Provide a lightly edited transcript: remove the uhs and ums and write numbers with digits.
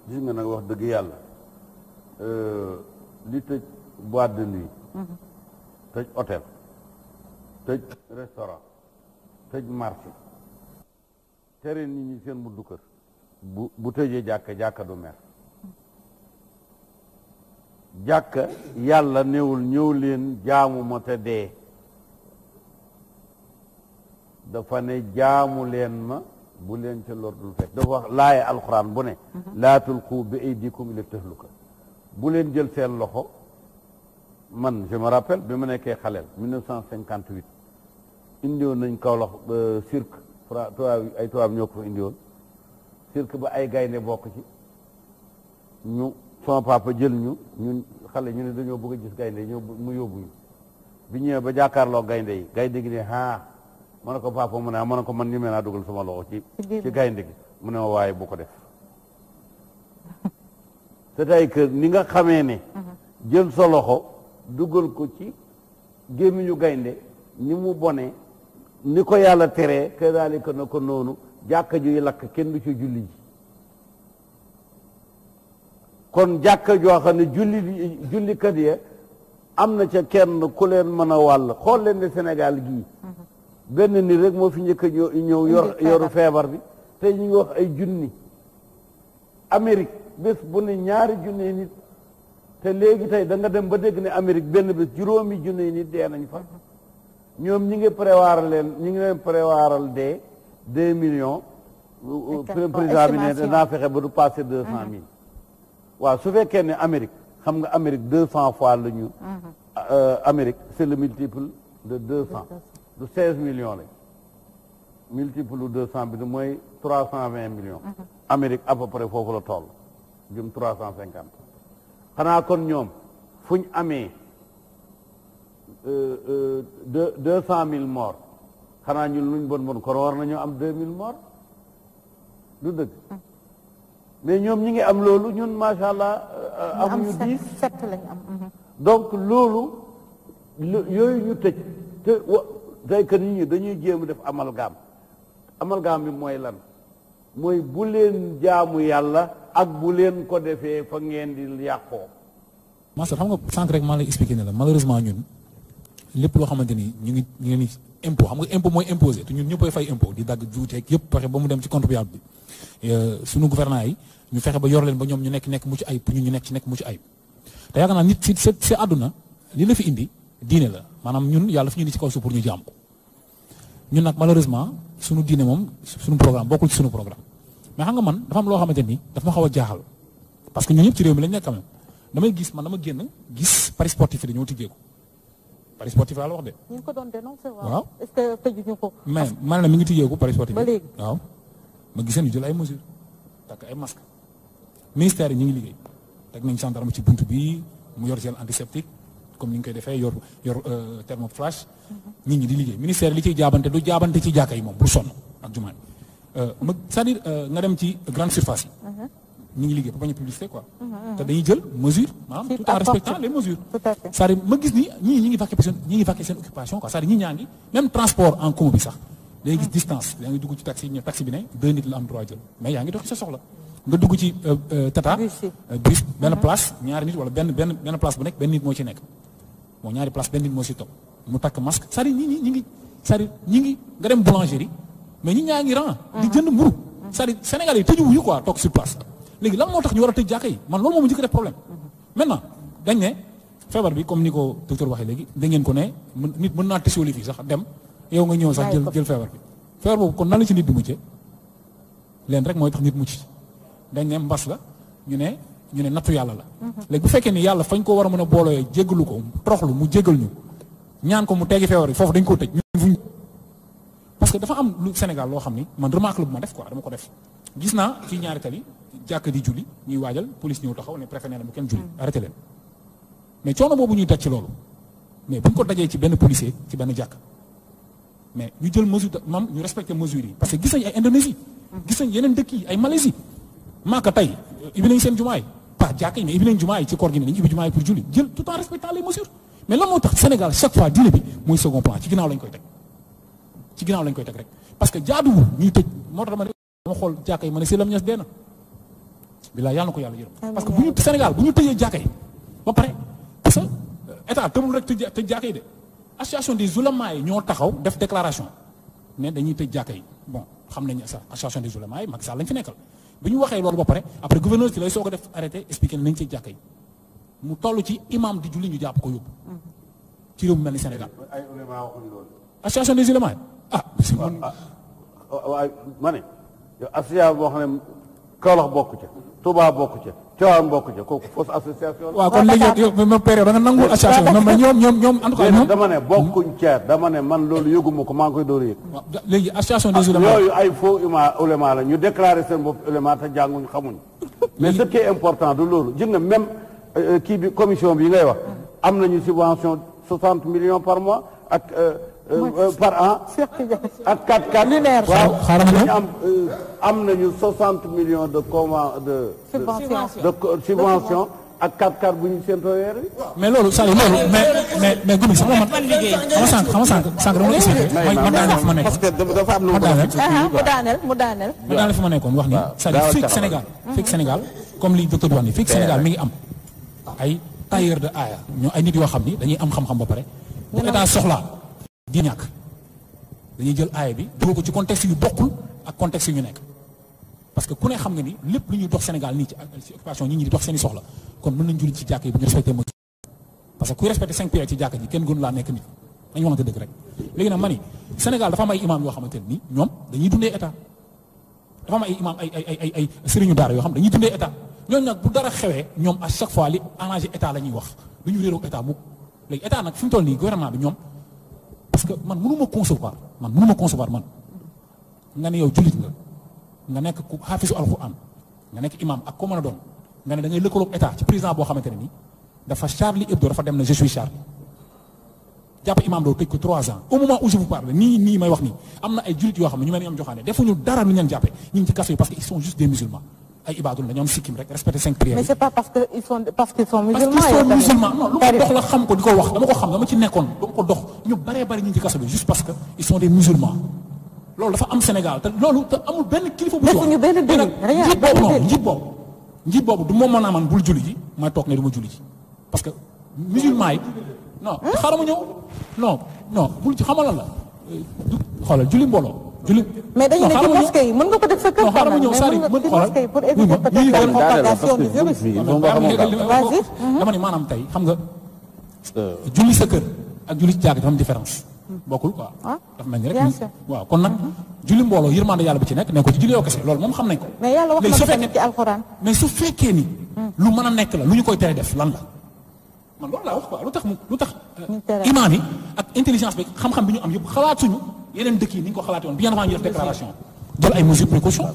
gis nga nag wax dëgg yàlla li tëj boîte de nuit tëj hôtel tëj restaurant tëj marché tere nit ñi seen buntu kër bu tëjee jàkka du mer jàkka yàlla néewul ñëw leen jaamu ma te dee dafa ne jaamu leen ma bu leen ca lor dul fekk dafa wax laaya alxuraan bu ne laa tulqu bi aydikum ila tahluka bu leen jël seen loxo man je me rappelle bi ma nekkee xaleel 1958 indiwoon nañ Kaolack cirque ay tubaab ñoo ko fa indiwoon cirque ba ay gaynde bokk ci ñu sama papa jël ñun xale ñu ne dañoo bëgg a gis gaynde ñëw mu yóbbuñu bi ñëwee ba jàkkaarloo gaynde yi gaynde gi ne ma ne ko papa mu ne ma ne ko man ñu mel naa dugal sama loxo ci gaynde gi mu ne ma waaye bu ko def te tey que ni nga xamee ne jël sa loxo dugal ko ci gémmiñu gaynde ni mu bone ni ko yàlla teree que daalika na ko noonu jàkka juy lakk kenn du ci julli ji kon jàkka joo xam ne jullikat ya am na ca kenn ku leen mën a wàll xool leen ne Sénégal gii benn nit rek moo fi njëkk a ñëw yoru feebar bi tey ñu ngi wax ay junni Amérique bés bu ne ñaari junni nit te léegi tey da nga dem ba dégg ne Amérique benn bés juróomi junni nit dee nañ fa ñoom ñi ngi leen préwaral dee 2 millions président bi ne danaa fexe ba du passé 200 000 waaw su fekkee ne Amérique xam nga Amérique 200 fois la ñu Amérique c'est le multiple de 200 du 16 millions lañ multiple lu 200 bi mooy 320 millions Amérique à peu près foofu la toll jëm 350 xanaa kon ñoom fu ñu amee 200 000 morts xanaa ñun luñ bon kon war nañoo am 2000 morts du dëgg mais ñoom ñi ngi am loolu ñun macha allah amuñu 10 lañu am donc loolu yooyu ñu tëj te tey que nit ñi dañuy jéem a def amalgame bi mooy lan mooy bu leen jaamu yàlla ak bu leen ko defee fa ngeen di yàqoo. Master xam nga sànq rek maa lay expliqué ne la malheureusement ñun lépp loo xamante ni ñu ngi ni impôt xam nga impôt mooy imposé te ñun ñëppay fay impôt di dagg juuteeg yëpp fexe ba mu dem ci contribuable bi suñu gouvernants yi ñu fexe ba yor leen ba ñoom ñu nekk mucc ayib pour ñu nekk mucc ayib te yaakaar naa nit si àdduna li la fi indi diine la maanaam ñun yàlla fi ñu indi ci kaw suuf pour ñu jaam ko ñun nag malheureusement suñu diine moom suñu programme bokkul ci suñu programme mais xam nga man dafa am loo xamante ni daf ma xaw a jaaxal parce que ñun ñëpp ci réew mi lañ nekk quand même damay gis dama génn gis paris sportif yi dañoo tijjeeku paris sportif laa la wax de. ñu ngi ko doon dénoncé waaw est-ce que tëjuñu ko. mais man la mi ngi tijjeeku paris sportif ba léegi waaw ma gisee ñu jël ay mesures takk ay masques ministère yi ñu ngi liggéey teg nañ gendarme ci buntu bi mu yor gel antiseptique comme ni ñu koy defee yor thermoflash nit ñi di liggéey ministère li ciy jaabante du jaabante ci jàkka yi moom pour sonn ak jumaa c'est-à-dire nga dem ci grande surface yi ñu ngi liggéey pour bañ a publicité quoi te dañuy jël mesure maanaam tout en respectant les mesures c'est-à-dire ma gis ni ñi ngi vaquer seen occupation quoi c'est-à-dire ñi ñaa ngi même transport en commun bi sax day gis distance yaa ngi dugg ci taxi bi ne 2 nit la am droit jël mais yaa ngi doxi sa soxla nga dugg ci tata bus benn place ñaari nit wala benn place bu nekk benn nit moo ci nekk bon ñaari place benn nit moo ci topp mu takk masque c'est-à-dire ñi ngi nga dem boulangerie mais ñi ñaa ngi ran di jënd mburu c'est-à-dire Sénégal yi tëju wuñu quoi toog sur place léegi lan moo tax ñu war a tëj jàkka yi man loolu moom njëkk def problème maintenant dañ ne feebar bi comme ni ko docteur waxee léegi da ngeen ko ne nit mën naa tesioli fii sax dem yow nga ñëw sax jël feebar bi feebar boobu kon nan la ci nit di muccee leen rek mooy tax nit mucc dañ ne mbas la ñu ne nattu yàlla la léegi bu fekkee ni yàlla fañ ko war a mën a boolooyee jéggalu ko toroxlu mu jéggal ñu ñaan ko mu teggi feebar bi foofu dañ koo tëj ñun parce que dafa am lu Sénégal loo xam ni man remarque la bu ma def quoi dama ko def gis naa fii ñaari tali jàkk di julli ñuy waajal police ñëw taxaw ne préfet nee na bu kenn julli arrêté leen mais coono boobu ñuy daj ci loolu mais bu ñu ko dajee ci benn policier ci benn jàkk mais ñu jël mesure mam ñu respecté mesures yi parce que gis nañ ay Indonésie gis nañ yeneen dëkk yi ay Malaisie maaka tey ibi nañ seen jumaa yi pas jàkk yi mais ibi nañ jumaa yi ci koor gi ne dañu ibi jumaa yi pour julli jël tout en respectant les mesures mais lan moo tax Sénégal chaque fois diine bi mooy second plan ci ginnaaw lañ koy teg rek parce que jaaduwul ñuy tëj moo tax dama xool jàkk yi ma ne Sëlam Ñas dee na bilaay yàlla na ko yàlla yërëm parce que bu ñu Sénégal bu ñu tëjee jàkka yi ba pare parce que état tëbul rek tëj jàkka yi de association des oulémas yi ñoo taxaw def déclaration ne dañuy tëj jàkka yi bon xam nañu sax association des oulémas yi Macky Sall lañ fi nekkal bi ñu waxee loolu ba pare après gouverneur ci lay soog a def arrêté expliqué ne nañ tëj jàkka yi mu toll ci imam di julli ñu jàpp ko yóbbu ci réew mu mel ni Sénégal ay oulémas waxuñ loolu. association des oulémas yi waaye ma ne yow association boo xam ne Kaolack bokk ca Touba bokk ca Tivaouane bokk ca kooku fausse association la. waaw kon léegi yow même période da nga nangu association ñoom en tout cas ñoom dama ne bokkuñ ca dama ne man loolu yëguma ko maa ngi koy door a yëg. waaw léegi association des oulémas yooyu ay faux ouléma la ñu déclaré seen bopp ouléma te jànguñ xamuñ. mais ce qui est important du loolu gis nga même kii bi commission bi ngay wax am nañu subvention 60 millions par mois ak par an ak 4 waaw ñu am nañu 60 millions de subvention ak 4 bu ñu séentoo weer wi. mais loolu Saliou loolu mais gumi sax man xam nga sànq dama la expliqué ma daaneel fi ma nekk parce que dafa am lu mu daaneel fi ma nekkoon wax ni c'est-à-dire fekk Sénégal comme li docteur bi wax ni fekk Sénégal mi ngi am ay tailleur de aaya ñoo ay nit yoo xam ni dañuy am xam-xam ba pare bu état soxlaa di ñàkk dañuy jël aaya bi dugal ko ci contexte yu bokkul ak contexte yu ñu nekk parce que ku ne xam nga ni lépp lu ñuy dox Sénégal nii ci occupation ñi di dox seen i soxla kon mën nañ julli ci jàkk yi bu ñu respecté mo parce que kuy respecté 5 prières ci jàkk ji kenn gënu laa nekk nit dañu waxante dëgg rek léegi nag ma ni Sénégal dafa am ay imam yoo xamante ne nii ñoom dañuy dundee état dafa am ay imam ay sëriñu daara yoo xam dañuy dundee état ñooñu nag bu dara xewee ñoom à chaque fois li arrangé état la ñuy wax du ñu réeroog état mukk léegi état nag fi mu toll nii gouvernement bi ñoom parce que man mënu ma concevoir man nga ne yow jullit nga nekk ku xaafisu alxuraan nga nekk imam ak ko mën a doon nga ne da ngay lëkkaloog état ci président boo xamante ne nii dafa Charlie Hebdo dafa dem na je suis Charlie jàpp imam doo tëj ko 3 ans au moment où je vous parle nii may wax nii am na ay jullit yoo xam ne ñu mel ni ñoom joxaane defuñu dara lu ñu leen jàppee ñu ngi ci kaso yi parce que ils sont juste des musulmans ay ibadul la ñoom sikkim rek respecté 5 prières mais c'est pas parce qu'ils sont musulmans. parce qu'ils sont musulmans non lu ma dox la xam ko di ko wax dama ko xam dama ci nekkoon dama ko dox ñu baree bari ñu ngi ci kaso bi juste parce que ils sont des musulmans loolu dafa am Sénégal te loolu te amul benn kilifa bu ci wax defuñu benn dégg njiit boobu du moom mën naa man bul julli ji may toog ne du ma julli ji parce que musulman yi non xaaral ma ñëw non bul ci xamal la xoolal julli mbooloo julli mais dañu ne ci mosquée yi mën nga ko def sa kër. xaaral ma ñëw sari mën xoolal pour éviter peut-être la propagation du virus. dama ne maanaam tey xam nga julli sa kër ak julli ci jàkk dafa am différence bokkul quoi dafa mel ni rek waaw kon nag julli mbooloo yërmande yàlla bi ci nekk ne ko ci julli yow kese loolu moom xam nañ ko mais yàlla wax na tamit ci alxuraan mais su fekkee ni lu mën a nekk la lu ñu koy tere def lan la man loolu laa wax quoi lu tax imaam yi ak intelligence bi xam-xam bi ñu am yëpp xalaatuñu yeneen dëkk yi ni ñu ko xalaatee woon bien avant ñu def déclaration jël ay mesures précaution